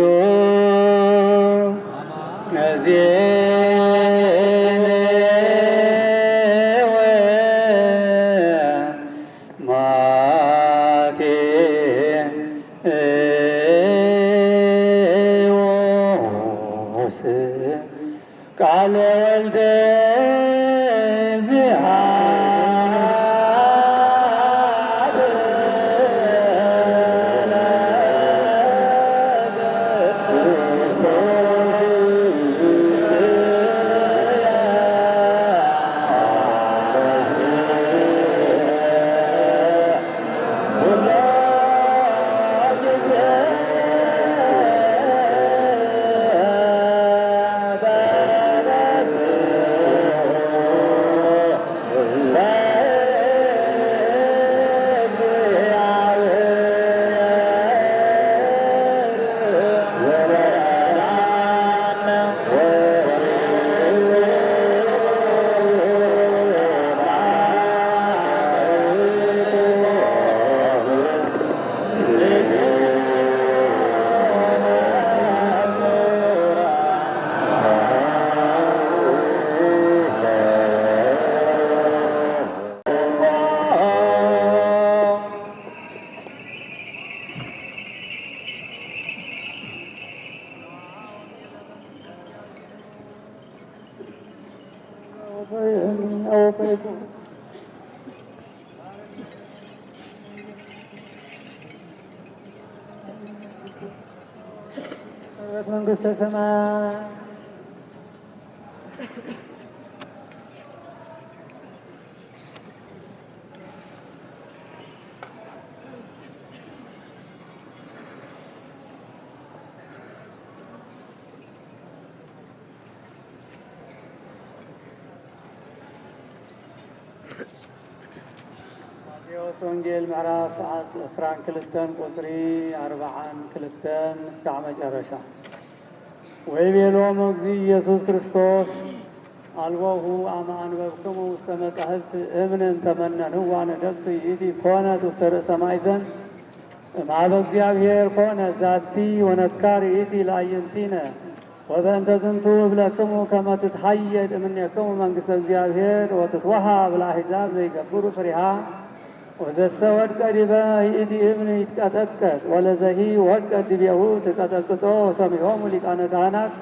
ቅዱስ ዜኔወ ማቴዎስ ቃለ ወልደ ዚሃ መንግስተ ሰማይ። ማቴዎስ ወንጌል ምዕራፍ ዕስራን ክልተን ቁጽሪ ኣርብዓን ክልተን እስካዕ መጨረሻ። ወይቤሎሙ እግዚእ ኢየሱስ ክርስቶስ፣ አልቦሁ አመ አንበብክሙ ውስተ መጻሕፍት እምን እንተ መነንዋ ነደቅት ይእቲ ኮነት ውስተ ርእሰ ማእዘን እምሃበ እግዚአብሔር ኮነ ዛቲ ወነትካር ይእቲ ለአዕይንቲነ። ወበእንተ ዝንቱ እብለክሙ ከመ ትትሐየድ እምኔክሙ መንግስተ እግዚአብሔር ወትትወሃብ ለአሕዛብ ዘይገብሩ ፍሪሃ። ወዘሰ ወድቀ ዲበ ይእቲ እምን ይትቀጠቀጥ ወለዘሂ ወድቀ ዲቤሁ ትቀጠቅጦ። ወሰሚዖሙ ሊቃነ ካህናት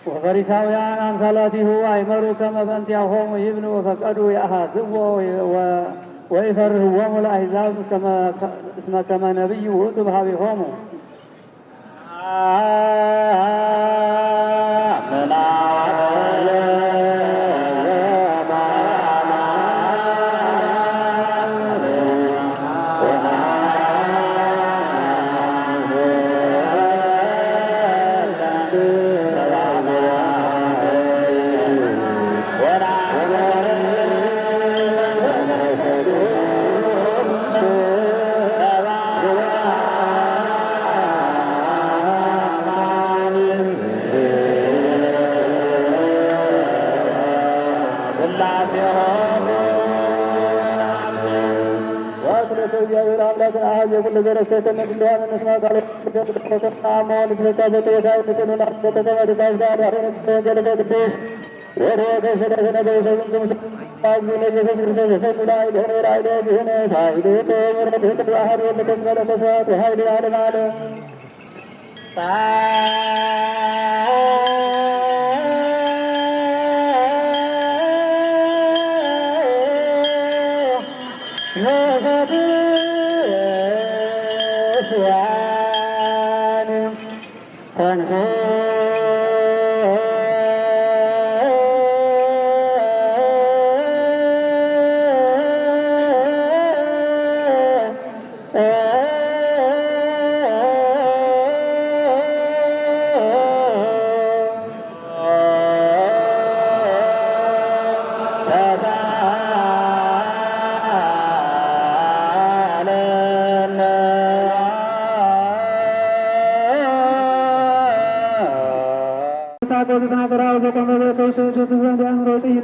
ወፈሪሳውያን አምሳላቲሁ አይመሩ ከመ በእንቲአሆሙ ይብሉ ወፈቀዱ የአሐዝዎ ወ-፣ ወይፈርህዎሙ ለአሕዛብ ከመ-፣ እስመ ከመ ነቢይ ውእቱ በሃቤሆሙ። ወትረከ እግዚአብሔር አምላክን አብ የኩሉ ዘረሰተ ምድልዋን እንስማ ቃለ ወልድ ፈጸመ ወልድ ፈሳ በተወሳይ ምስሉ ናፍቆተ ተመደሳብ ሳድ አሁን ወንጌል ቅዱስ ወደ ተሰለፈ ነገሩ ሰብን ትምስ አብ ኢየሱስ ክርስቶስ የፈቅድ አይደሆነ ራይደ ቢሆነ ሳይዶ ተምረት ህልድ አሐድ ወልድ ተስመለ መስዋዕት ወኃይል ለዓለም ዓለም።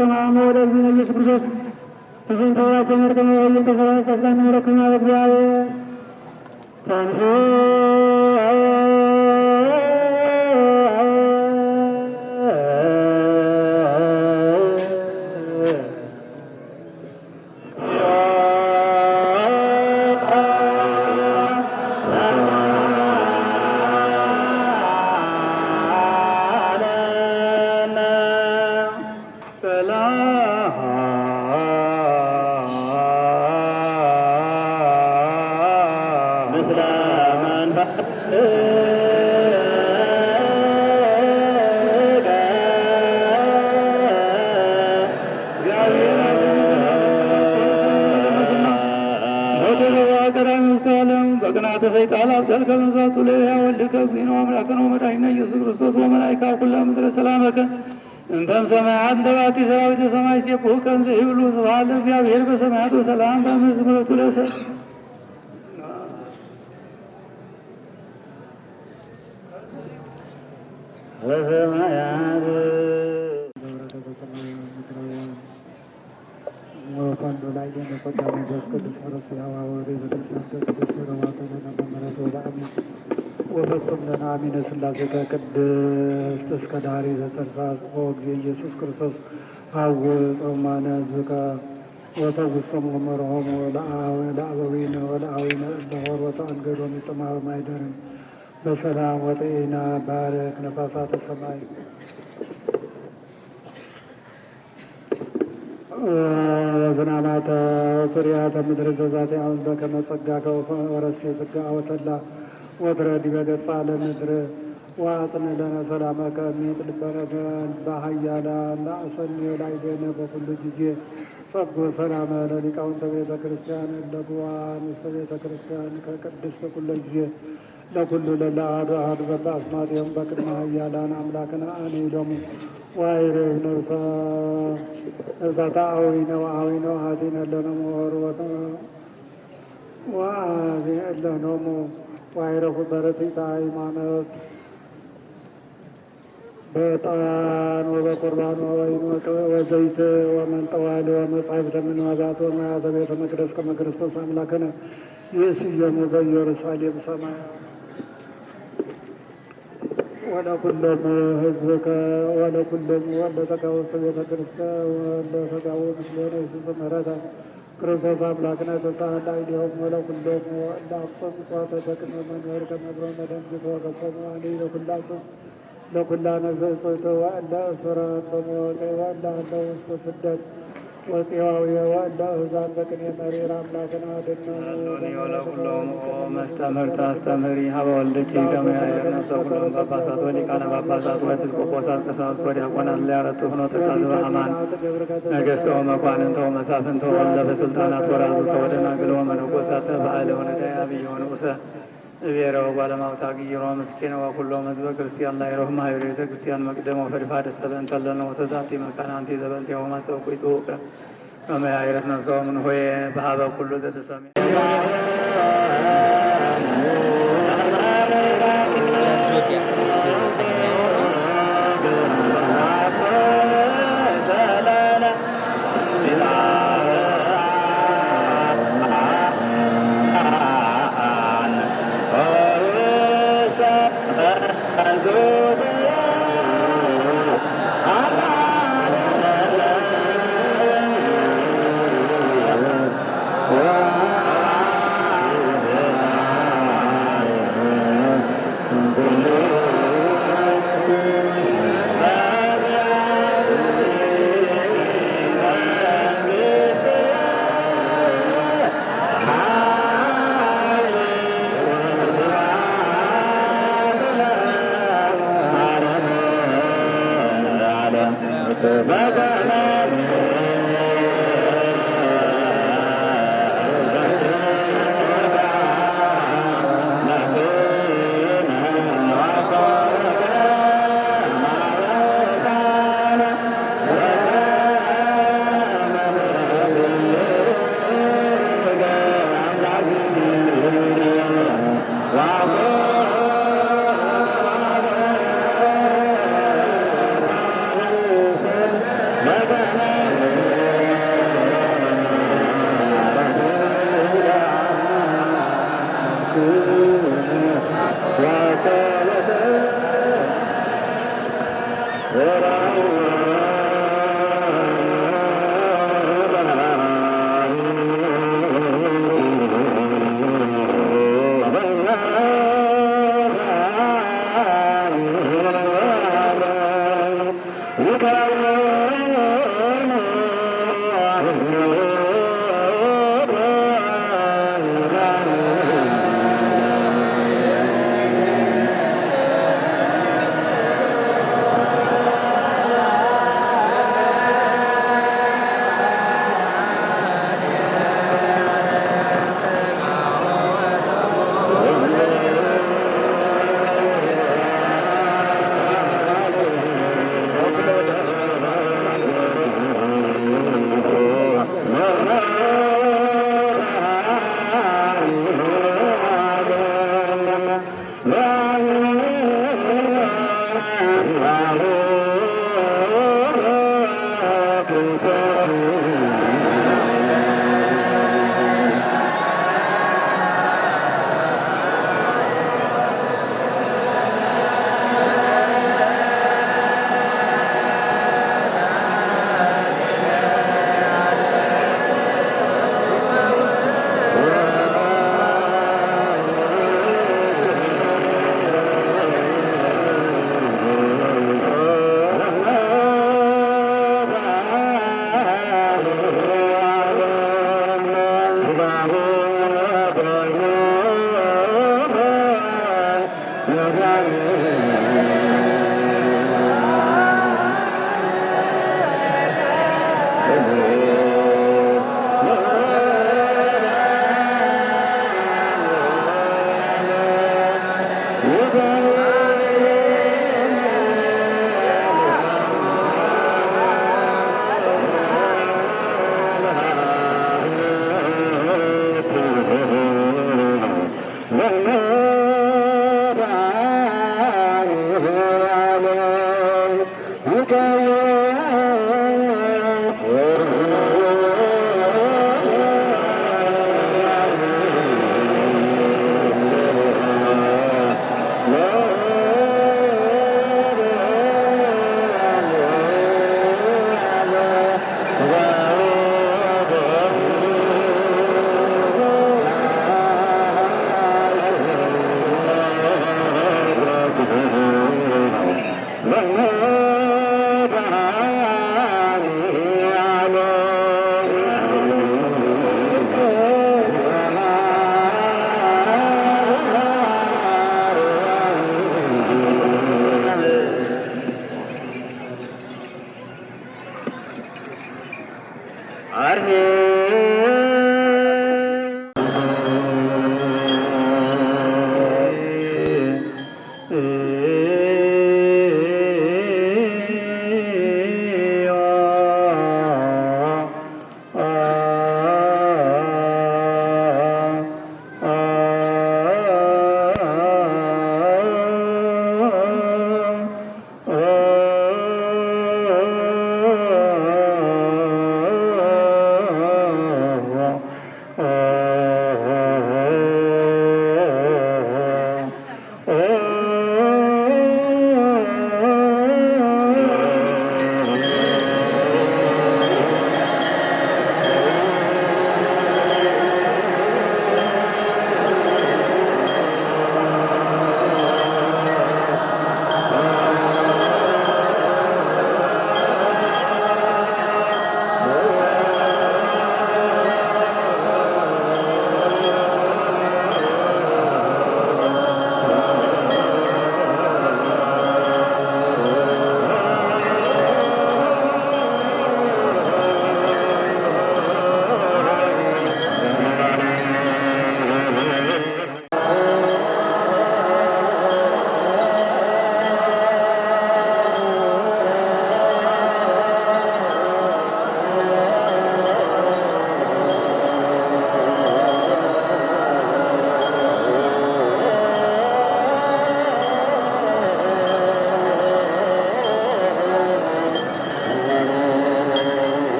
ተማሙ ወደ እግዚእነ ኢየሱስ ክርስቶስ እዝን ተውራቸ መርከመ ወይን ተሰራስ ተስፋን ምረክማ በእግዚአብሔር ተንሱ ሰላም ምስለ መንፈስከ። እግዚአብሔር አብ ወተዘዋ ቀዳሚ ውስተ ዓለም በቅንዓተ ሰይጣን አብጠልከ መዛቱ ለያ ወልድከ እግዚእነ አምላክነ ወመድኃኒነ ኢየሱስ ክርስቶስ ወመላእክተ ኩለ ምድረ ሰላመከ እንተም ሰማያት እንተ ባቲ ሰራዊተ ሰማይ ይሴብሑከ እንዘ ይብሉ ስብሐት ለእግዚአብሔር በሰማያት ወሰላም በምድር ስምረቱ ለሰ በሰማያት ወኮንዶ ላይ የመጸጋ መንፈስ ቅዱስ ርስ ያዋ ወሬ በተሳተ ቅዱስ ረዋተ ለነበመረት ወደ አሜን ወፈጽም ለነ አሚነ ስላሴ ከቅድስት እስከ ዳሪ ዘተንሳ ጊዜ ኢየሱስ ክርስቶስ አውፅ ጾማነ ዝከ ወፈውሶም ወመርሖም ለአበዊነ ወለአዊነ እለ ሆር ወተአንገዶም ይጥማር ማይደርን በሰላም ወጠኤና ባረክ ነፋሳተ ሰማይ ወዝናማተ ፍርያተ ምድር ዘዛቲ አውዝበ ከመ ጸጋከ ወረሴ ፍጋ አወተላ ወትረዲ በገጻ ለምድር ወአጽንዕ ለነ ሰላመከ እሚጥ ልበነ በኃያላን ለአሰኒ ላዕሌነ በኩሉ ጊዜ ጸጉ ሰላመ ለሊቃውንተ ቤተ ክርስቲያን እለ ጉባን ውስተ ቤተ ክርስቲያን ከቅድስት ኩለ ጊዜ ለኩሉ ለለ አሐዱ አሐዱ በበአስማቲሆሙ በቅድመ ኃያላን አምላክነ አነ ኢሎሙ ወአይሬ ነብሰ ነብሳተ አዊነ ወአዊነ ወአቲነ ለነ ሞር ወተ ወአቢ እለ ኖሙ ወአይረፉ በርትዕተ ሃይማኖት በዕጣን ወበቁርባን ወወይን ወዘይት ወመንጠዋል ወመጻሕፍተ ምንዋጋት ወመያተ ቤተ መቅደስ ከመ ክርስቶስ አምላክነ ይእስየሙ በኢየሩሳሌም ሰማያ ወለኩሎሙ ህዝብከ ወለኩሎሙ ወለ ተጋውስተ ቤተ ክርስቲያን ወለ ተጋው ምስሌነ ኢየሱስ ምህረተ ክርስቶስ አምላክነ ተሳህል ላዕሌሆሙ ወለኩሎሙ ወለ አብጾ ምጽዋተ በቅድመ መንበር ከመ ብሮመ ደንግጽ ወገጾሙ አኒ ለኩላ ስም ለኩላ ነፍስ እጽብት ወእለ እሱራን በመዋቅዕ ወእለ ሀለው ውስተ ስደት ወጽዋውየ ወእለ አሕዛን በቅኔ መሪር አምላክነ አድነኑ። ሎኒ ወለኩሎሙ ኦ መስተምህርት አስተምህሪ ሀበ ወልድኪ ከመ ያዕር ነፍሰ ኩሎም ጳጳሳት ወሊቃነ ጳጳሳት ወኤጲስቆጶሳት ቀሳውስት ወዲያቆናት ለያረቱ ፍኖተ ካዝበ አማን ነገስተ ወመኳንንተ ወመሳፍንተ ወእለ በስልጣናት ወራዙተ ወደናግል ወመነኮሳት ተባዕለ ወነዳይ አብይ ወንዑሰ እቤረ ወጓለማውታ ግይሮ ምስኪነ ወኩሎም ህዝበ ክርስቲያን ላይሮፍ ማህበረ ቤተ ክርስቲያን መቅደም ወፈድፋድ ሰበ እንተለነ ወሰዛቲ መካን አንቲ ዘበንቴ ወማስተውኩ ይጽውቀ ከመ ያዕርፍ ነፍሰ ወምንሆየ በሀበ ኩሉ ዘተሰሚ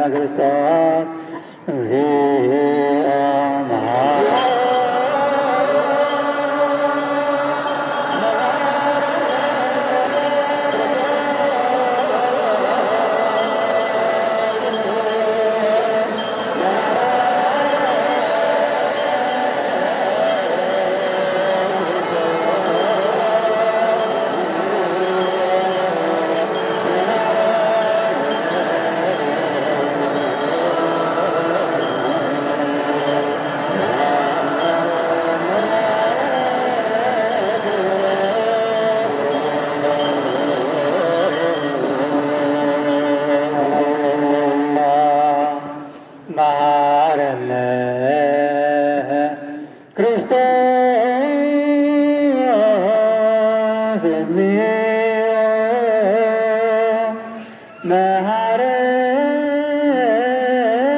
ክርስቶስ እግዚኦ መሐረነ። መሐረነ ክርስቶስ እግዚኦ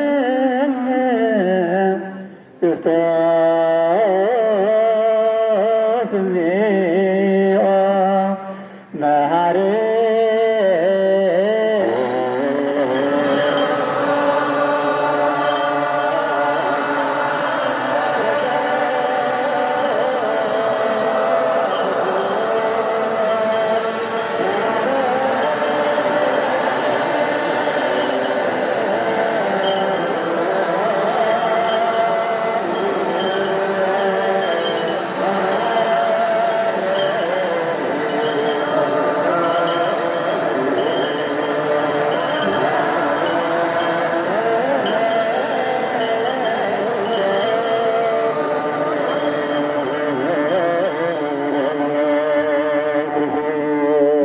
መሐረነ ክርስቶስ እግዚኦ መሐረነ።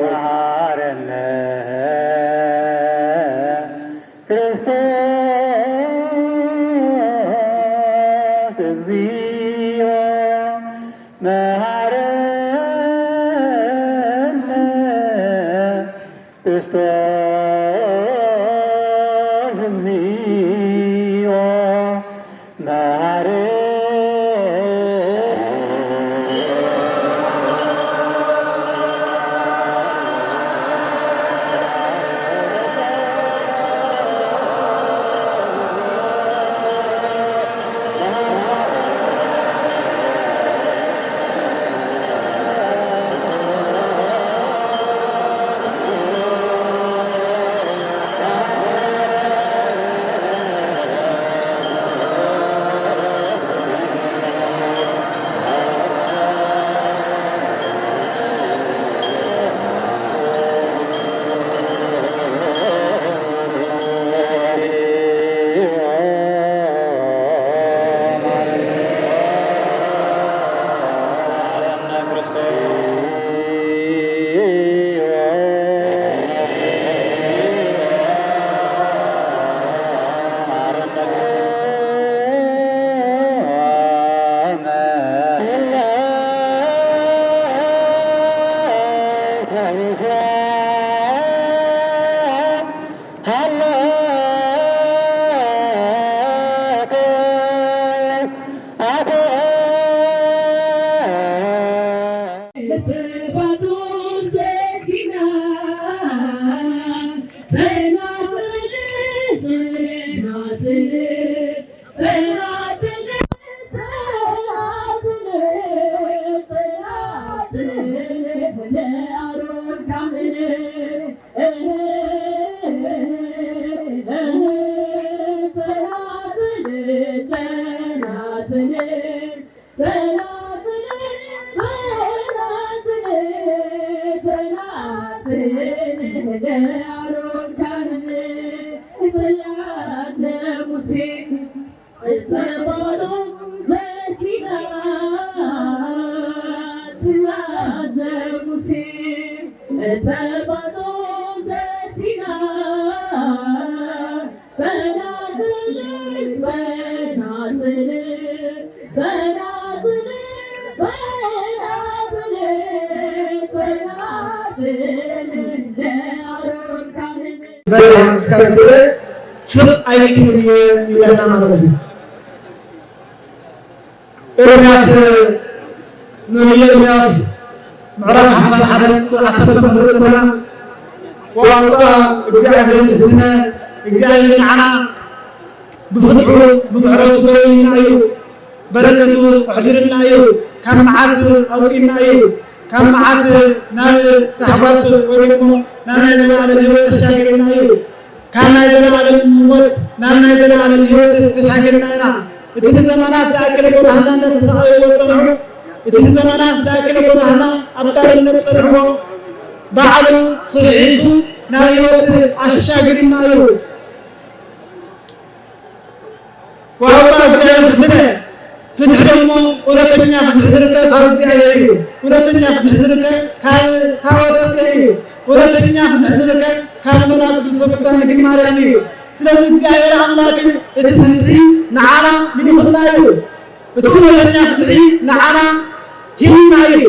መሐረነ ክርስቶስ እግዚኦ መሐረነ ክርስቶስ እግዚኦ መሐረነ። በሪያ እስካብ ትብለ ስቕ ኣይብልን እየ ይብለና ማለት እዩ። ኤርምያስ፣ ነቢይ ኤርምያስ ምዕራፍ ሓምሳን ሓደን ቁጽሪ ዓሰርተ ንርኢ ኣለና። ወኣምጽኣ እግዚኣብሔር ትሕትነ እግዚኣብሔር ንዓና ብፍትሑ ብምሕረቱ ጎብይና እዩ። በረከቱ ኣሕዲርና እዩ። ካብ መዓት ኣውፅእና እዩ። ካብ መዓት ናብ ታሕጓስ ወይ ደግሞ ናብ ናይ ዘለኣለም ህይወት ተሻጊርና እዩ። ካብ ናይ ዘለኣለም ሞት ናብ ናይ ዘለኣለም ህይወት ተሻጊርና ኢና። እቲ ንዘመናት ዝኣክል ጎዳህና እናተሰቃዩ ዝጸንሑ፣ እቲ ንዘመናት ዝኣክል ጎዳህና ኣብ ባርነት ጸንሕዎ፣ ባዕሉ ክሒሱ ናብ ህይወት ኣሻጊርና እዩ። ወአውፅአ እግዚአብሔር ፍትነ፣ ፍትሒ ደግሞ እውነተኛ ፍትሒ ዝርከብ ካብ እግዚኣብሔር እዩ። እውነተኛ ፍትሒ ዝርከብ ካብ ታቦተ ጽዮን እዩ። እውነተኛ ፍትሒ ዝርከብ ካብ መና ቅዱስ ቅዱሳን ድንግል ማርያም እዩ። ስለዚ እግዚኣብሔር ኣምላክ እቲ ፍትሒ ንዓና ልኢኹልና እዩ። እቲ እውነተኛ ፍትሒ ንዓና ሂቡና እዩ።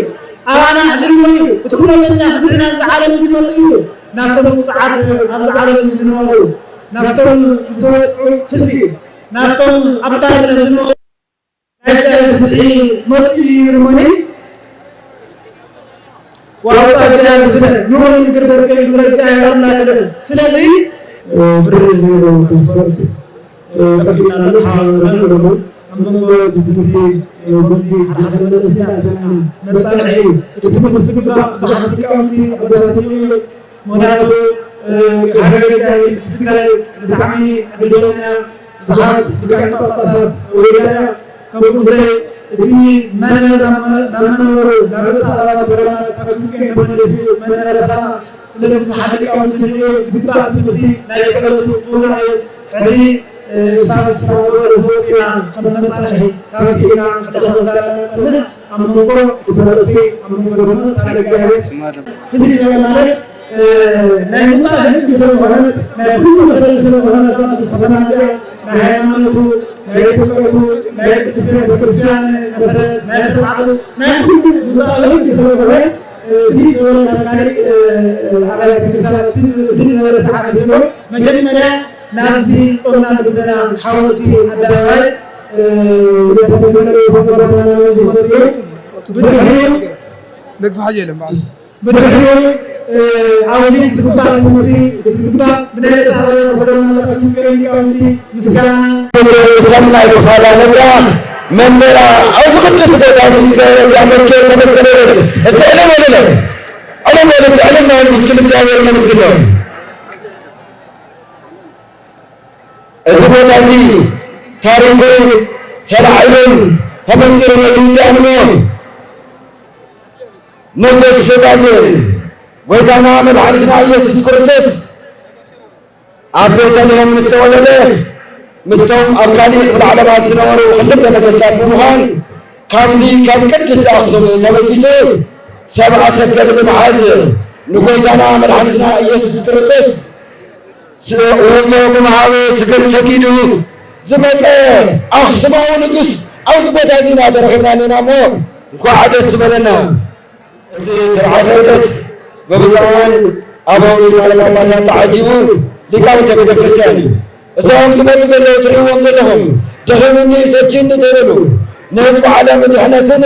ኣባና ኣሕዲርዎ እዩ። እቲ እውነተኛ ፍትሒ ናብዚ ዓለም እዚ መፅኡ እዩ። ናብቶም ውፅዓት ኣብዚ ዓለም እዚ ዝነበሩ፣ ናብቶም ዝተወፅዑ ህዝቢ፣ ናብቶም ኣብ ባርነት ዝነበሩ ናይ እግዚኣብሔር ፍትሒ መፅኡ እዩ። እርሞኒ ወአውፅአ እግዚአብሔር ፍትነ ንዑ ንንግር በጽዮን ግብረ እግዚአብሔር አምላክነ። ስለዚ ብር ዝብል ፓስፖርት ጠፊእና ኣሎ፣ ተሓባበሩና ንብሎ። ኣብ መንጎ እቲ ትምህርቲ ከምዚ ሓደ ሓደ መልእኽቲ እንዳተበልና መጻንሒ እዩ። እቲ ትምህርቲ ዝግባእ ብዙሓት ሊቃውንቲ ኣቦታት እኒአው እዮም። ምኽንያቱ ሃገረ እግዚኣብሔር ቅድስቲ ትግራይ ብጣዕሚ ዕድለኛ እያ። ብዙሓት ሊቃነ ጳጳሳት ወሪዳ እያ። ከምኡ ክንደይ እቲ መንበር ናብ መ-፣ ናብ መንበሩ፣ ናብ ርእሰ ኣድባራት ወገዳማት ኣክሱም ጽዮን ተመሊሱ እዩ፣ መንበረ ሰላማ። ስለዚ ብዙሓት ሊቃውንቲ እንድዒ ዝግባእ ትምህርቲ ናይ ክዕለቱ ክህሉና እዩ። ሕዚ፣ እ፣ ሳልስ ናብ ዝወፅእና ከም መፃንሒ ካብ ስኢና ሕደኽ እንዳበልና ንፀንሕ ኣብ መንጎ እቲ መልእኽቲ፣ ኣብ መንጎ ድማ ቃል እግዚኣብሔር ፍልይ ዝበለ ማለት ናይ ምጻእ ህግ ስለ ዝኾነ፣ ናይ ኩሉ መሰረት ስለ ዝኾነ፣ እዛ ቅድስቲ ከተማ እዚኣ ናይ ሃይማኖቱ፣ ናይ ጥምቀቱ፣ ናይ ቅድስቲ ቤተክርስትያን መሰረት፣ ናይ ስርዓቱ፣ ናይ ኩሉ ምጻእ ህግ ስለ ዝኾነ፣ ፍልይ ዝበለ ካብ ካሊእ ኣብያተ ክርስቲያናት ፍልይ ዝበለ ስርዓት እዩ ዘሎ። መጀመርያ ናብዚ ጾምና ንፍደና ሓወልቲ ኣደባባይ ዝተተመለሱ ኣቦታትና ናብዚ ዝመጹ እዮም። ብድሕሪኡ መግፋሕ የለን በዓል። ብድሕሪኡ፣ እ፣ ኣብዚ እቲ ዝግባእ ትምህርቲ፣ እቲ ዝግባእ ብናይ ርእሰ ኣድባራት ወገዳማት ኣክሱም ጽዮን ሊቃውንቲ ምስጋና ሰናይ ፍቓዳ መጽያ መንበራ ኣብዚ ቅዱስ ቦታ እዚ ዝገበረ እግዚኣብሔር ተመስገን ይበል። እስቲ ዕልል በሉለ። ዕልል በሉ እስቲ፣ ዕልል ናይ ምስግን እግዚኣብሔር ነመስግን ነው። እዚ ቦታ እዚ ታሪኩ ተላዒሉን ተመንጢሩን ኣይርዳእን እሞ፣ ንጉስ ባዜል ጎይታና መድሓኒትና ኢየሱስ ክርስቶስ ኣብ ቤተልሔም ምስ ተወለደ፣ ምስቶም ኣብ ካሊእ ክፍለ ዓለማት ዝነበሩ ክልተ ነገስታት ብምዃን፣ ካብዚ ካብ ቅድስቲ ኣኽሱም ተበጊሱ፣ ሰብኣ ሰገል ብምሓዝ ንጎይታና መድሓኒትና ኢየሱስ ክርስቶስ ስ-፣ ውህብቶ ብምሃብ ስግር ሰጊዱ ዝመጸ ኣኽሱማዊ ንጉስ ኣብዚ ቦታ እዚ ኢና ተረኺብና እኒና እሞ፣ እንኳዕ ደስ በለና። እዚ ስርዓተ ዑደት ብብፁዓን ኣበው ሊቃነ ጳጳሳት ተዓጂቡ ሊቃውንተ ቤተ ክርስቲያን እዩ። እዞም ዝመፁ ዘለዉ ትርእይዎም ዘለኹም ደኺሙኒ ሰልችኒ ተይበሉ፣ ንህዝቢ ዓለም ድሕነትን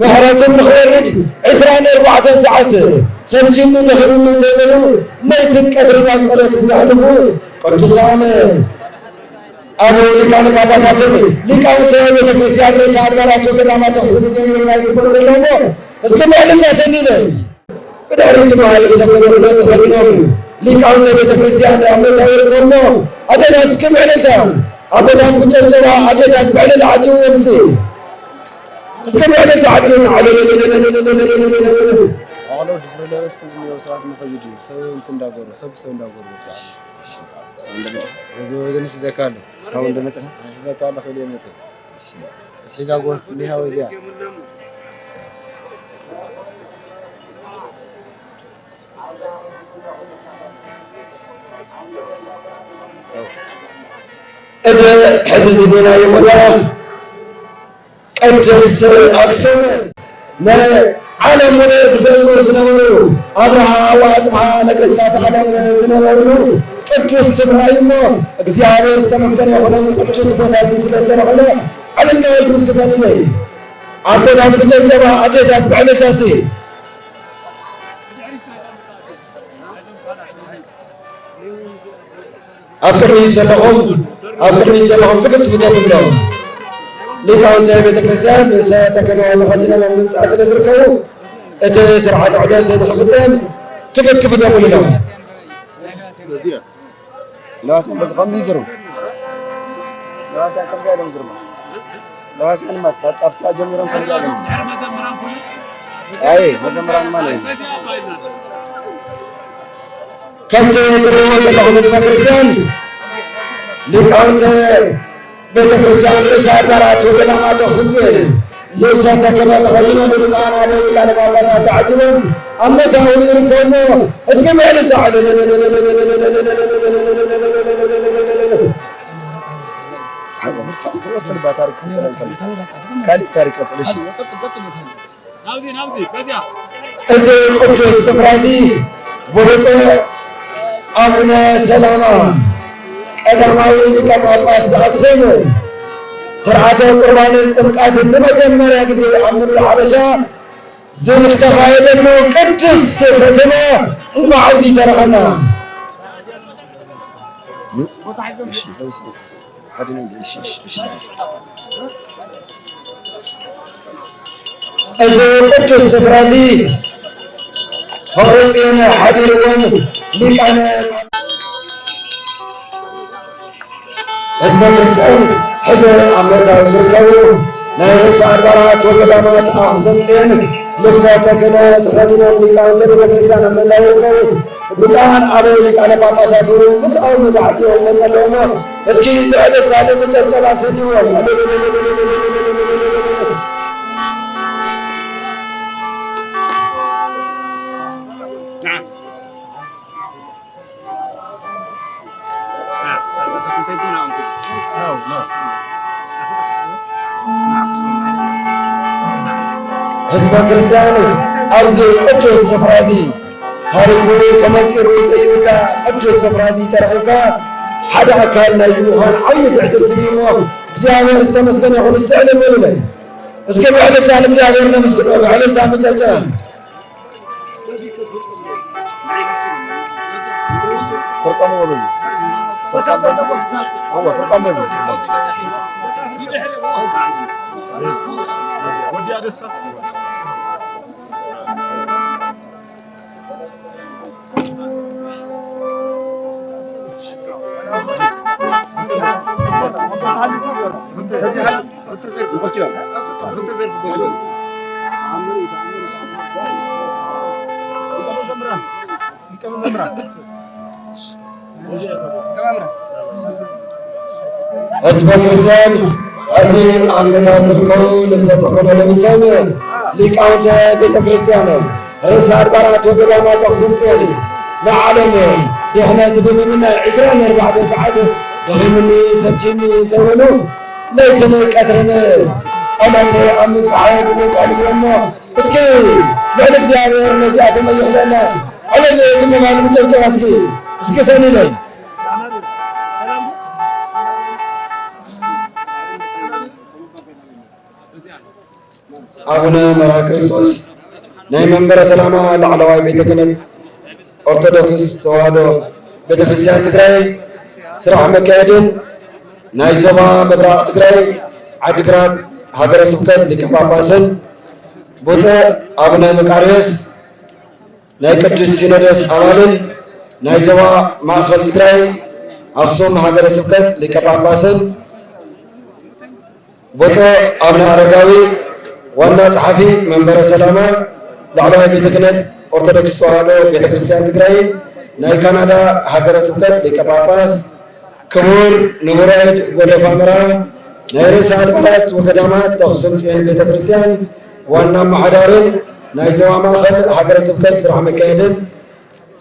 ምሕረትን ንኽወርድ ዕስራን ኣርባዕተን ሰዓት ሰልችኒ ደኺሙኒ ተይበሉ ለይትን ቀትርን ኣብ ጸሎት ዘሕልፉ ቅዱሳን ኣበው ሊቃነ ጳጳሳትን ሊቃውንተ ቤተ ክርስቲያን ርእሰ ኣድባራት ወገዳማት ኣኽሱም ጽዮን ይርኣዩ ዝመፁ ዘለዉ እሞ እስኪ ብዕልልታ ሰኒለ። ብድሕሪት ድማ ልብሰ ክህነቱ ተኸዲኖም ሊቃውንተ ቤተ ክርስቲያን ኣብ ምእታው ይርከቡ እሞ ኣቦታት እስኪ ብዕልልታ፣ ኣቦታት ብጨብጨባ፣ ኣዴታት ብዕልል ዓጅብዎም እስኪ። እስኪ ብዕልልታ ዓጅቡ። ኣቕሎ ድሕሪ ለበስቲ ዝኒአው ሰባት መኸይዱ እዩ። ሰብ እንትን እንዳገሩ፣ ሰብ ሰብ እንዳገሩ። እዚ ወገን ሒዘካ ኣሎ። እስካሁን እንደመጣ? ሒዘካ ኣሎ፣ ከይደ መጸ። እሺ። ሒዛ ጎል እንዲህ ወዲያ። እዚ ሕዚ ዝኔናዮ ቦታ ቅድስት ኣክሱም ንዓለም ሙሉእ ዝገዝኡ ዝነበሩ ኣብርሃ ወኣጽብሃ ነገስታት ዓለም ዝነበርሉ ቅዱስ ስፍራ እዩ እሞ፣ እግዚኣብሔር ዝተመስገነ ይኹን። ኣብዚ ቅዱስ ቦታ እዚ ስለ ዝተረኸበ ዕልል እናበልኩም እስኪ ሰንይለይ። ኣቦታት ብጨብጨባ፣ ኣዴታት ብዕልልታ እስኪ። ኣብ ቅድሚት ዘለኹም ኣብ ቅድሚት ዘለኹም ክፍት ክፍት የብሎም። ሊቃውንተ ቤተ ክርስቲያን ርእሰ ተክህኖ ተኸዲኖም ኣብ ምምፃእ ስለ ዝርከቡ እቲ ስርዓተ ዑደት ንኽፍፀም ክፍት ክፍት የብሉሎም። ለዋስያን በዚ ከምዚ ይዝሩ። ለዋስያን ከምዚ ኢሎም ዝርቡ። ለዋስያን ማ ካብ ጫፍታ ጀሚሮም ከምዚ ኢሎም ዝርቡ። ኣይ መዘምራን ማለት እዩ። ከምቲ ትርእይዎ ዘለኹም ህዝበ ክርስቲያን ሊቃውንተ ቤተ ክርስቲያን ርእሰ ኣድባራት ወገዳማት ኣኽሱም ጽዮን ልብሰ ተክህኖ ተኸዲኖም ብብፁዓን ኣበው ሊቃነ ጳጳሳት ተዓጂቦም ኣብ ምእታው ይርከቡ። እስኪ ብዕልልታ ዕልል። ካልእ ታሪክ ቀጽል፣ እሺ። እዚ ቅዱስ ስፍራ እዚ ብብፁዕ ኣቡነ ሰላማ ቀዳማዊ ሊቀ ጳጳስ ዘኣክሱም ስርዓተ ቁርባንን ጥምቀትን ንመጀመርያ ግዜ ኣብ ምድሪ ሓበሻ ዝተኻየደሉ ቅድስቲ ከተማ እንኳዕ ኣብዚ ተረኸብና። እዚ ቅዱስ ስፍራ እዚ ፍቕሪ ጽዮን ሓዲርዎም ሊቃነ ህዝበ ክርስቲያን ሕዚ ኣብ ምእታው ዝርከቡ ናይ ርእሰ ኣድባራት ወገዳማት ኣኽሱም ጽዮን ልብሰ ተክህኖ ተኸዲኖም ሊቃውንተ ቤተ ክርስቲያን ኣብ ምእታው ይርከቡ። ብፁዓን ኣበው ሊቃነ ጳጳሳት እውን ምስኦም ተዓጂቦም መጸለዎም። እስኪ ብዕልልታ ብጭብጨባ ንስንይዎም። ህዝበ ክርስቲያን ኣብዚ ቅዱስ ስፍራ እዚ ታሪኩ ተመንጢሩ ዘይውዳእ ቅዱስ ስፍራ እዚ ተረኺብካ ሓደ ኣካል ናይዚ ምዃን ዓብዪ ትዕድልቲ እዩ እሞ እግዚኣብሔር ዝተመስገነ ይኹን። እስትዕልል በሉለይ እስኪ ብዕልልታ ንእግዚኣብሔር ነመስግኖ። ብዕልልታ መጨብጨባ። ፍርቆም በዚ። ፍርቆም በዚ። እወ፣ ፍርቆም በዚ። ወዲያ ደሳ። ህዝበ ክርስቲያን፣ እዚ ኣብ ምእታው ዝርከቡ ልብሰ ተክህኖ ለቢሶም ሊቃውንተ ቤተ ክርስቲያን፣ ርእሰ ኣድባራት ወገዳማት ኣኽሱም ጽዮን፣ ንዓለም ድሕነት ብምምናይ ዕስራን ኣርባዕተን ሰዓት ደኺሙኒ ሰልችዩኒ እንተይበሉ፣ ለይትን ቀትርን ጸሎት ኣብ ምብጻሕ ግዜ ጸልዩ እሞ፣ እስኪ ልዑል እግዚኣብሔር ነዚኣቶም ኣይኽለና። ዕልል ብምባል ምጨብጨባ እስኪ፣ እስኪ ሰኒለይ። ኣቡነ መርሃ ክርስቶስ ናይ መንበረ ሰላማ ላዕለዋይ ቤተ ክህነት ኦርቶዶክስ ተዋህዶ ቤተ ክርስቲያን ትግራይ ስራሕ መካየድን ናይ ዞባ ምብራቕ ትግራይ ዓዲግራት ሃገረ ስብከት ሊቀ ጳጳስን ብፁዕ ኣቡነ መቃርዮስ ናይ ቅዱስ ሲኖዶስ ኣባልን ናይ ዞባ ማእኸል ትግራይ ኣኽሱም ሃገረ ስብከት ሊቀ ጳጳስን ብፁዕ ኣቡነ ኣረጋዊ ዋና ጸሓፊ መንበረ ሰላማ ላዕለዋይ ቤተ ክህነት ኦርቶዶክስ ተዋህዶ ቤተ ክርስቲያን ትግራይን ናይ ካናዳ ሃገረ ስብከት ሊቀ ጳጳስ ክቡር ንቡረ እድ ጎደፋ መራ ናይ ርእሰ ኣድባራት ወገዳማት ኣኽሱም ጽዮን ቤተ ክርስቲያን ዋና ኣመሓዳርን ናይ ዞባ ማእኸል ሃገረ ስብከት ስራሕ መካየድን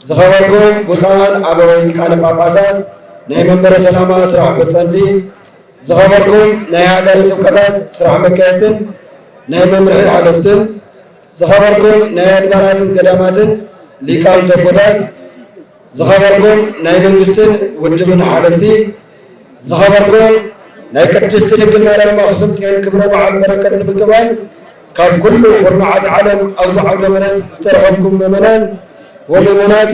ዝኸበርኩም ብፁዓን ኣበው ሊቃነ ጳጳሳት ናይ መንበረ ሰላማ ስራሕ ፈጸምቲ ዝኸበርኩም ናይ ሃገረ ስብከታት ስራሕ መካየድትን ናይ መምርሒ ሓለፍትን ዝኸበርኩም ናይ ኣድባራትን ገዳማትን ሊቃውንት ኣቦታት ዝኸበርኩም ናይ መንግስትን ውድብን ሓለፍቲ ዝኸበርኩም ናይ ቅድስቲ ድንግል ማርያም ኣኽሱም ጽዮን ክብረ በዓል በረከት ንምቅባል ካብ ኩሉ ኩርናዓት ዓለም ኣብዚ ዓውደ ምሕረት ዝተረኸብኩም ምእመናን ወምእመናት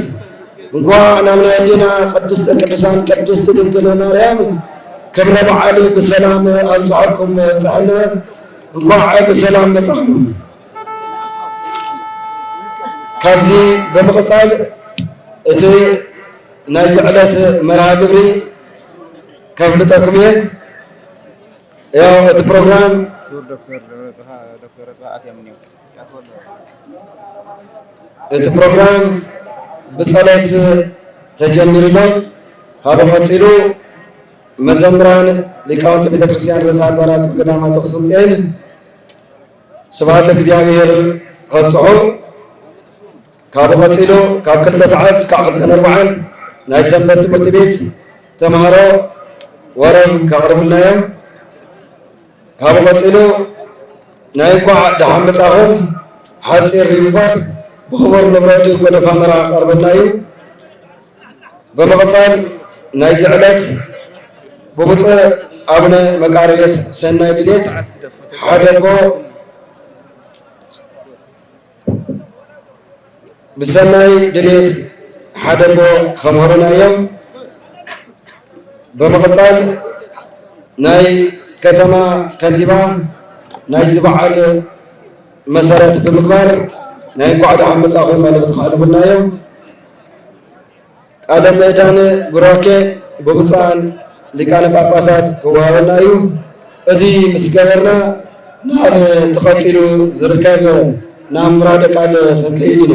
እንኳዕ ናብ ናይ ኣዴና ቅድስተ ቅዱሳን ቅድስት ድንግል ማርያም ክብረ በዓል ብሰላም ኣብፅሐኩም ኣብፅሐና። እንኳዕ ብሰላም መፃኹም። ካብዚ ብምቕፃል እቲ ናይዚ ዕለት መርሃ ግብሪ ከፍልጠኩም እየ። ያው እቲ ፕሮግራም ክቡር ዶክተር ደብረፅሃ- ዶክተር ኣፅብሃ ኣትዮም እኒኦ። እቲ ፕሮግራም ብጸሎት ተጀሚሩ ኣሎ። ካብኡ ቀጺሉ መዘምራን ሊቃውንቲ ቤተ ክርስቲያን ርእሰ ኣድባራት ወገዳማት ኣኽሱም ጽዮን ስብሐተ እግዚኣብሔር ከብጽሑ፣ ካብኡ ቀጺሉ ካብ ክልተ ሰዓት እስካብ ክልተን ኣርባዓን ናይ ሰንበት ትምህርቲ ቤት ተምሃሮ ወረብ ከቕርቡልና እዮም። ካብኡ ቀጺሉ ናይ እንኳዕ ደሓን መጻኹም ሓጺር ሪፖርት ብኽቡር ንብረቱ ጎደፋ መራ ክቐርበልና እዩ። ብምቕጻል ናይዚ ዕለት ብብፁዕ ኣቡነ መቃርዮስ ሰናይ ድሌት ሓደ ኣቦ ብሰናይ ድሌት ሓደ ኣቦ ከምህሩና እዮም። ብምቕጻል ናይ ከተማ ከንቲባ ናይዚ በዓል መሰረት ብምግባር ናይ እንኳዕ ደሓን መጻኹም መልእኽቲ ከሕልፉልና እዮም። ቃለ ምዕዳን ቡራኬ ብብፁዓን ሊቃነ ጳጳሳት ክወሃበና እዩ። እዚ ምስ ገበርና ናብ ተቐጺሉ ዝርከብ ናብ ምራደ ቃል ክንከይድ ኢና።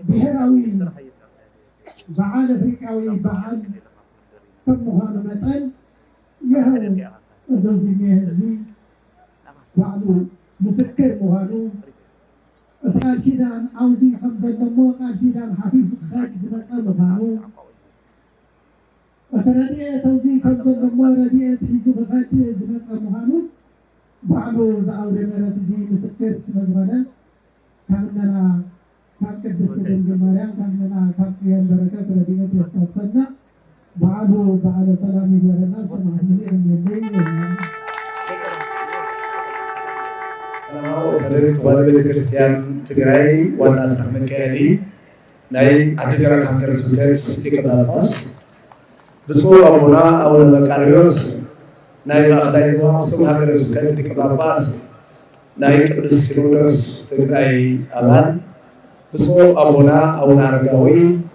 ብሔራዊ በዓል ኣፍሪቃዊ በዓል ከም ምዃኑ መጠን፣ ይኸው እዚ ህዝቢ ባዕሉ ምስክር ምዃኑ፣ እቲ ቃል ኪዳን ኣብዚ ከም ዘሎ እሞ ቃል ኪዳን ሓፊሱ ክኸድ ዝመጸ ምዃኑ፣ እቲ ረድኤት ኣብዚ ከም ዘሎ እሞ ረድኤት ሒዙ ክኸድ ዝመጸ ምዃኑ ባዕሉ እዚ ኣውደ ምሕረት እዚ ምስክር ስለ ዝኾነ፣ ካብ እነና ካብ ቅድስት ድንግል ማርያም፣ ካብ እነና ካብ ጽዮን በረከት ረድኤት የሳትፈና። በዓሉ በዓለ ሰላም ይግበረና። ዝሰማዕኩምኒ የቐንየለይ። የቐንየለይ። ሰላማዊ ኦርቶዶክስ ተዋህዶ ቤተክርስትያን ትግራይ ዋና ስራሕ መካየዲ ናይ ዓዲግራት ሃገረ ስብከት ሊቀ ጳጳስ፣ ብፁዕ ኣቦና ኣቡነ መቃርዮስ ናይ ማእኸላይ ዞባ ኣኽሱም ሃገረ ስብከት ሊቀ ጳጳስ፣ ናይ ቅዱስ ሲኖዶስ ትግራይ ኣባል፣ ብፁዕ ኣቦና ኣቡነ ኣረጋዊ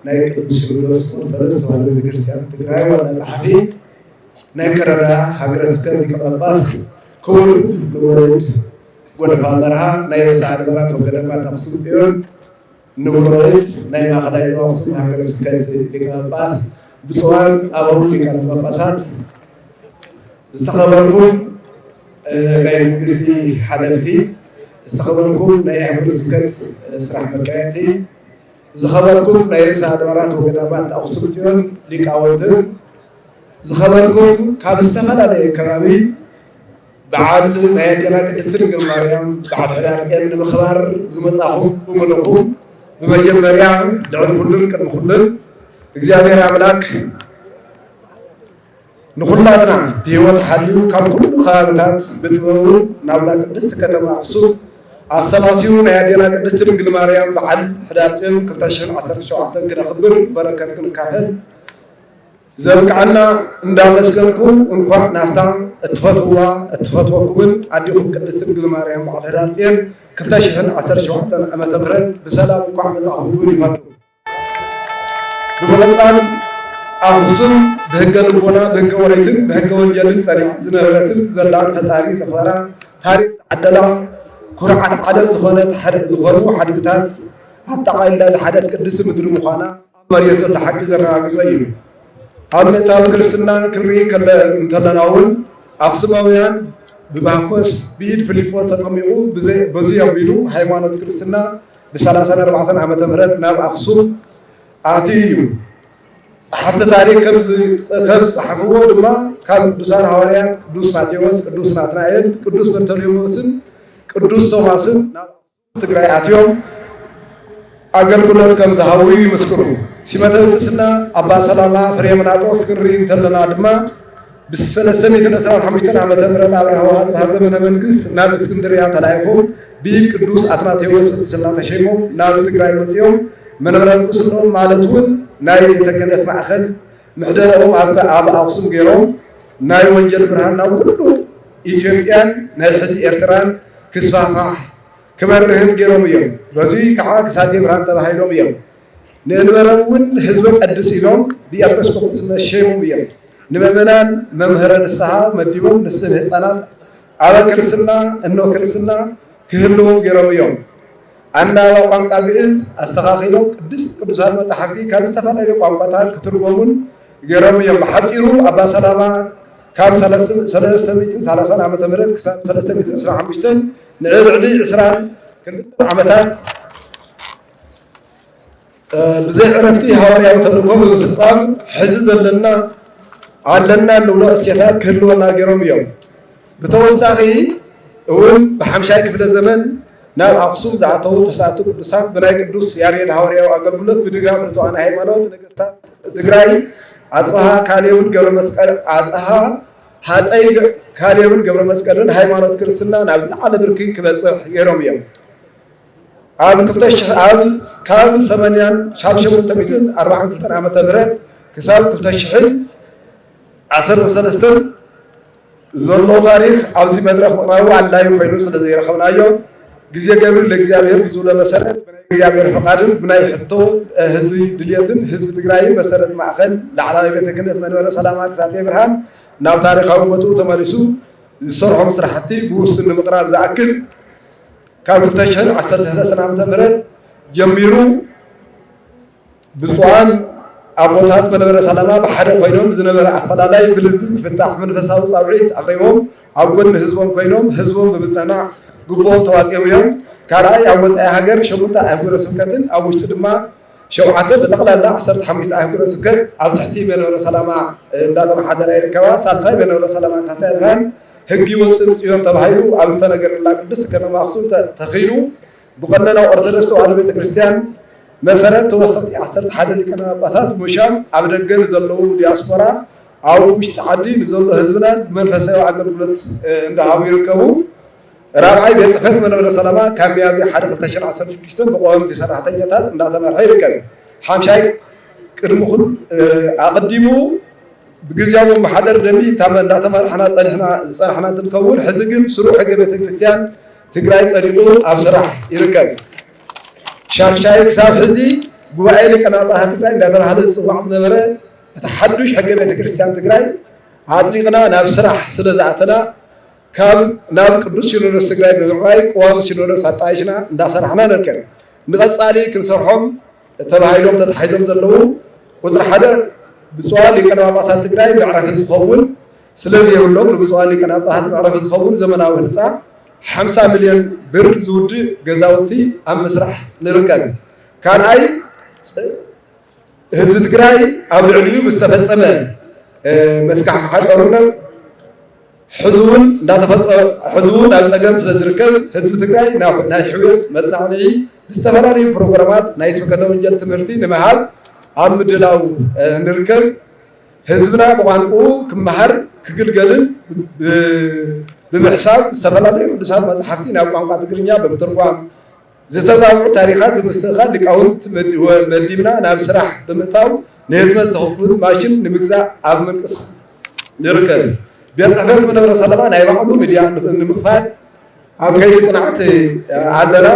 ናይ ቅዱስ ሲኖዶስ ኦርቶዶክስ ተዋህዶ ቤተክርስትያን ትግራይ ዋና ጸሓፊ፣ ናይ ከረዳ ሃገረ ስብከት ሊቀ ጳጳስ፣ ክቡር ንወድ ጎደፋ መርሃ ናይ ርእሰ ኣድባራት ወገዳማት ኣኽሱም ጽዮን ንቡረ እድ ናይ ማእኸላይ ዞባ ኣኽሱም ሃገረ ስብከት ሊቀ ጳጳስ፣ ብፁዓን ኣበው ሊቃነ ጳጳሳት፣ ዝተኸበርኩም ናይ መንግስቲ ሓለፍቲ፣ ዝተኸበርኩም ናይ ኣህጉረ ስብከት ስራሕ መካየድቲ፣ ዝኸበርኩም ናይ ርእሰ ኣድባራት ወገዳማት ኣኽሱም ጽዮን ሊቃውንትን፣ ዝኸበርኩም ካብ ዝተፈላለየ ከባቢ በዓል ናይ ኣዴና ቅድስት ድንግል ማርያም በዓል ሕዳር ጽዮን ንምኽባር ዝመጻኹም ብምሉኹም፣ ብመጀመርያ ልዕሊ ኩሉን ቅድሚ ኩሉን እግዚኣብሔር ኣምላክ ንኹላትና ብህይወት ሓልዩ ካብ ኩሉ ከባብታት ብጥበቡ ናብዛ ቅድስት ከተማ ኣኽሱም ኣሰባሲቡ ናይ ኣዴና ቅድስት ድንግል ማርያም በዓል ሕዳር ጽዮን ክልተ ሽሕን ዓሰርተ ሸውዓተን ክነኽብር በረከት ክንካፈል ዘብቅዓና እንዳመስገንኩ፣ እንኳዕ ናብታ እትፈትውዋ እትፈትወኩምን ኣዴኹም ቅድስት ድንግል ማርያም በዓል ሕዳር ጽዮን ክልተ ሽሕን ዓሰርተ ሸውዓተን ዓመተ ምህረት ብሰላም እንኳዕ መጻእኩም ክብል ይፈቱ። ብምቕጻል ኣኽሱም ብህገ ልቦና፣ ብህገ ኦሪትን ብህገ ወንጌልን ጸኒዓ ዝነበረትን ዘላን ፈጣሪ ዘኽበራ ታሪኽ ዝዓደላ ኩርዓት ዓለም ዝኾነት ሓደ ዝኾኑ ሓድግታት ኣጠቓሊላ ዝሓዘት ቅድስቲ ምድሪ ምዃና ኣብ መሬት ዘሎ ሓቂ ዘረጋግጾ እዩ። ኣብ ምእታው ክርስትና ክንርኢ ከለ እንተለና እውን ኣኽሱማውያን ብባኮስ ብኢድ ፊልጶስ ተጠሚቑ ብዘይ- በዙይ ኣቢሉ ሃይማኖት ክርስትና ብ ሰላሳን ኣርባዕተን ዓመተ ምህረት ናብ ኣኽሱም ኣትዩ እዩ። ጸሓፍቲ ታሪክ ከም ዝ- ከም ዝጸሓፍዎ ድማ ካብ ቅዱሳን ሃዋርያት ቅዱስ ማቴዎስ፣ ቅዱስ ናትናኤል፣ ቅዱስ በርተሎሜዎስን ቅዱስ ቶማስን ናብ ትግራይ ኣትዮም ኣገልግሎት ከም ዝሃቡ ይምስክሩ። ሲመተ ጵጵስና ኣባ ሰላማ ፍሬምናጦስ ክንርኢ እንተለና ድማ ብሰለስተ ሚእትን ዕስራን ሓሙሽተን ዓመተ ምህረት ኣብ ራህዋ ዝበሃ ዘመነ መንግስት ናብ እስክንድርያ ተላኢኾም ብኢድ ቅዱስ ኣትናቴዎስ ጵጵስና ተሸይሞም ናብ ትግራይ መጺኦም መንበረ ርእስኦም ማለት እውን ናይ ቤተ ክህነት ማእኸል ምሕደረኦም ኣብ ኣብ ኣኽሱም ገይሮም ናይ ወንጌል ብርሃን ናብ ኩሉ ኢትዮጵያን ናይ ሕዚ ኤርትራን ክስፋሕፋሕ ክበርህን ገይሮም እዮም። በዙይ ከዓ ክሳቴ ብርሃን ተባሂሎም እዮም። ንእንበረም እውን ህዝበ ቀድስ ኢሎም ብኤጲስቆጶስነት ሸይሞም እዮም። ንምእመናን መምህረ ንስሓ መዲቦም ንስን ህፃናት ኣበ ክርስትና እኖ ክርስትና ክህልዎም ገይሮም እዮም። ኣናባብ ቋንቋ ግእዝ ኣስተኻኺሎም ቅድስት ቅዱሳት መጻሕፍቲ ካብ ዝተፈላለዩ ቋንቋታት ክትርጎሙን ገይሮም እዮም። ብሓጺሩ ኣባ ሰላማ ካብ ሰለስተ ሚእትን ሰላሳን ዓመተ ምህረት ክሳብ ሰለስተ ሚእትን ዕስራን ሓሙሽተን ንልዕሊ ዕስራን ክልተን ዓመታት ብዘይ ዕረፍቲ ሃዋርያዊ ተልእኮ ብምፍጻም ሕዚ ዘለና ኣለና እንብሎ እሴታት ክህልወና ገይሮም እዮም። ብተወሳኺ እውን ብሓምሻይ ክፍለ ዘመን ናብ ኣኽሱም ዝኣተዉ ተስዓቱ ቅዱሳን ብናይ ቅዱስ ያሬድ ሃዋርያዊ ኣገልግሎት ብድጋፍ ርቱዓን ሃይማኖት ነገስታት ትግራይ ኣፅብሃ ካሌብን ገብረ መስቀል ኣፅሃ ሃፀይ ካሌብን ገብረ መስቀልን ሃይማኖት ክርስትና ናብ ዝለዓለ ብርኪ ክበፅሕ ገይሮም እዮም። ኣብ ክልተ ሽሕ ኣብ ካብ ሰማንያን ሻብ ሸሞንተ ሚእትን ኣርባዓን ክልተን ዓመተ ምህረት ክሳብ ክልተ ሽሕን ዓሰርተ ሰለስተን ዘሎ ታሪኽ ኣብዚ መድረኽ ምቕራቡ ኣድላዩ ኮይኑ ስለ ዘይረኸብናዮ፣ ግዜ ገብሪ ለእግዚኣብሔር ብዝብሎ መሰረት ብናይ እግዚኣብሔር ፈቓድን ብናይ ሕቶ ህዝቢ ድልየትን ህዝቢ ትግራይን መሰረት ማእኸል ላዕላዊ ቤተ ክህነት መንበረ ሰላማ ክሳቴ ብርሃን ናብ ታሪኻዊ ቦትኡ ተመሊሱ ዝሰርሖም ስራሕቲ ብውሱን ንምቕራብ ዝኣክል ካብ ክልተ ሽሕን ዓሰርተ ሰለስተን ዓመተ ምህረት ጀሚሩ ብፁዓን ኣቦታት መንበረ ሰላማ ብሓደ ኮይኖም ዝነበረ ኣፈላላይ ብልዝብ ክፍታሕ መንፈሳዊ ጻውዒት ኣቕሪቦም ኣብ ጎኒ ህዝቦም ኮይኖም ህዝቦም ብምጽንናዕ ግቡኦም ተዋጺኦም እዮም። ካልኣይ ኣብ ወጻኢ ሃገር ሸሞንተ ኣህጉረ ስብከትን ኣብ ውሽጢ ድማ ሸውዓተ ብጠቕላላ ዓሰርተ ሓሙሽተ ኣህጉረ ስብከት ኣብ ትሕቲ መንበረ ሰላማ እንዳተመሓደራ ይርከባ። ሳልሳይ መንበረ ሰላማ ካህታይ ብርሃን ህግ ይወፅን ፅዮን ተባሂሉ ኣብ ዝተነገረላ ቅድስት ከተማ ኣክሱም ተኺሉ ብቀኖና ኦርቶዶክስ ተዋህዶ ቤተክርስትያን መሰረት ተወሰኽቲ ዓሰርተ ሓደ ሊቃነ ጳጳሳት ምሻም ኣብ ደገ ንዘለዉ ዲያስፖራ ኣብ ውሽጢ ዓዲ ንዘሎ ህዝብና መንፈሳዊ ኣገልግሎት እንዳሃቡ ይርከቡ። ራብዓይ ቤት ፅሕፈት መንበረ ሰላማ ካብ ሚያዝያ ሓደ ክልተ ሽሕን ዓሰርተ ሽዱሽተን ብቀወምቲ ሰራሕተኛታት እንዳተመርሐ ይርከብ። ሓምሻይ ቅድሚ ኩሉ ኣቐዲሙ ብግዝያዊ መመሓደር ደሚ እንዳተመራሕና ዝፀናሕና እንትንከውን ሕዚ ግን ስሩዕ ሕገ ቤተክርስትያን ትግራይ ፀዲቑ ኣብ ስራሕ ይርከብ። ሻድሻይ ክሳብ ሕዚ ጉባኤ ሊቃነ ጳጳሳት ትግራይ እንዳተባሃለ ዝፅዋዕ ዝነበረ እቲ ሓዱሽ ሕገ ቤተክርስትያን ትግራይ ኣፅዲቕና ናብ ስራሕ ስለ ዝኣተና ካብ ናብ ቅዱስ ሲኖዶስ ትግራይ ብምዕባይ ቅዋም ሲኖዶስ ኣጣይሽና እንዳሰራሕና ንርከብ። ንቐፃሊ ክንሰርሖም ተባሂሎም ተታሒዞም ዘለዉ ቁፅሪ ሓደ ብፁዓን ሊቃነ ጳጳሳት ትግራይ መዕረፊ ዝኸውን ስለ ዘይብሎም ንብፁዓን ሊቃነ ጳጳሳት መዕረፊ ዝኸውን ዘመናዊ ህንፃ ሓምሳ ሚልዮን ብር ዝውድእ ገዛውቲ ኣብ ምስራሕ ንርከብ። ካልኣይ ህዝቢ ትግራይ ኣብ ልዕሊኡ ብዝተፈፀመ መስካሕክሓ ጦርነት ሕዚ እውን እንዳተፈፀ ሕዚ እውን ኣብ ፀገም ስለ ዝርከብ ህዝቢ ትግራይ ናይ ሕውየት መፅናዕንዒ ብዝተፈላለዩ ፕሮግራማት ናይ ስብከተ ወንጌል ትምህርቲ ንምሃብ ኣብ ምድላው ንርከብ። ህዝብና ብቋንቁኡ ክመሃር ክግልገልን ብምሕሳብ ዝተፈላለዩ ቅዱሳት መፅሓፍቲ ናብ ቋንቋ ትግርኛ ብምትርጓም ዝተዛብዑ ታሪኻት ብምስትኽኻል ሊቃውንት መዲብና ናብ ስራሕ ብምእታው ንህትመት ዘኽኩን ማሽን ንምግዛእ ኣብ ምንቅስቃስ ንርከብ። ቤት ፅሕፈት መንበረ ሰላማ ናይ ባዕሉ ሚድያ ንምኽፋት ኣብ ከይዲ ፅንዓት ኣለና።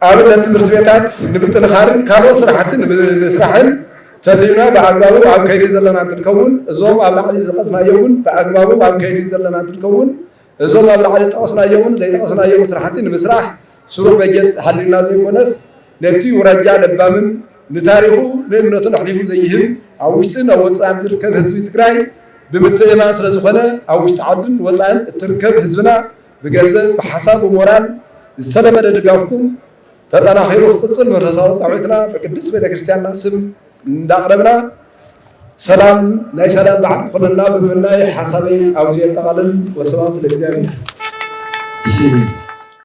ኣብነት ትምህርቲ ቤታት ንምጥንኻርን ካልኦት ስራሕቲ ንምስራሕን ተሊምና ብኣግባቡ ኣብ ከይዲ ዘለና እንትንከውን እዞም ኣብ ላዕሊ ዝጠቐስናዮምን ብኣግባቡ ኣብ ከይዲ ዘለና እንትንከውን እዞም ኣብ ላዕሊ ጠቐስናዮምን ዘይጠቐስናዮምን ስራሕቲ ንምስራሕ ስሩዕ በጀት ሃልዩና ዘይኮነስ ነቲ ውራጃ ለባምን ንታሪኹ ንእምነቱን ኣሕሊፉ ዘይህብ ኣብ ውሽጥን ኣብ ወፃእን ዝርከብ ህዝቢ ትግራይ ብምትእምማን ስለዝኾነ ኣብ ውሽጢ ዓድን ወፃእን እትርከብ ህዝብና ብገንዘብ ብሓሳብ ብሞራል ዝተለመደ ድጋፍኩም ተጠናኺሩ ክቕፅል መንፈሳዊ ፃውዒትና ብቅድስት ቤተክርስትያንና ስም እንዳቕረብና ሰላም ናይ ሰላም በዓል ክኾነልና ብምምናይ ሓሳበይ ኣብዚ የጠቓልል። ወስብሐት ለእግዚኣብሔር።